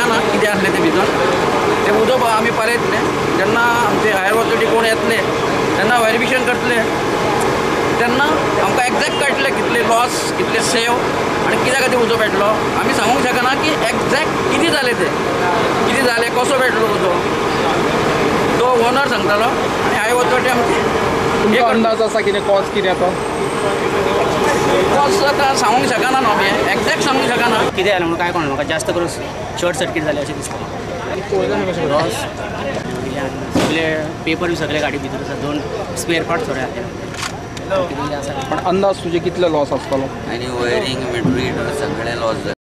शकना कितें आसलें तें भितर. तें उजो आमी पळयतले जेन्ना आमचे हायर ऑथॉरिटी कोण येतले तेन्ना वेरिफिकेशन करतले, तेन्ना आमकां एग्जॅक्ट कळटलें कितले लॉस कितले सेव आनी कित्या खातीर उजो पेटलो. आमी सांगूंक शकना की एग्जॅक्ट कितें जालें तें, कितें जालें, कसो पेटलो उजो, तो ओनर सांगतालो आनी हायर ऑथॉरिटी आमची. अंदाज आसा कितें कॉज कितें तो? कॉज आतां सांगूंक शकना न्हू आमी, एग्जॅक्ट सांगूंक शकना कितें जालें म्हणून काय कोण म्हाका जास्त करून शॉर्ट सर्कीट जालें अशें दिसता. लॉस सगळे पेपर बी सगळे गाडी भितर आसा, 2 स्पेअर पार्ट थोडे आसा. पण अंदाज तुजे कितले लॉस आसतलो? आनी वयरींग मिटर सगळे लॉस जाले.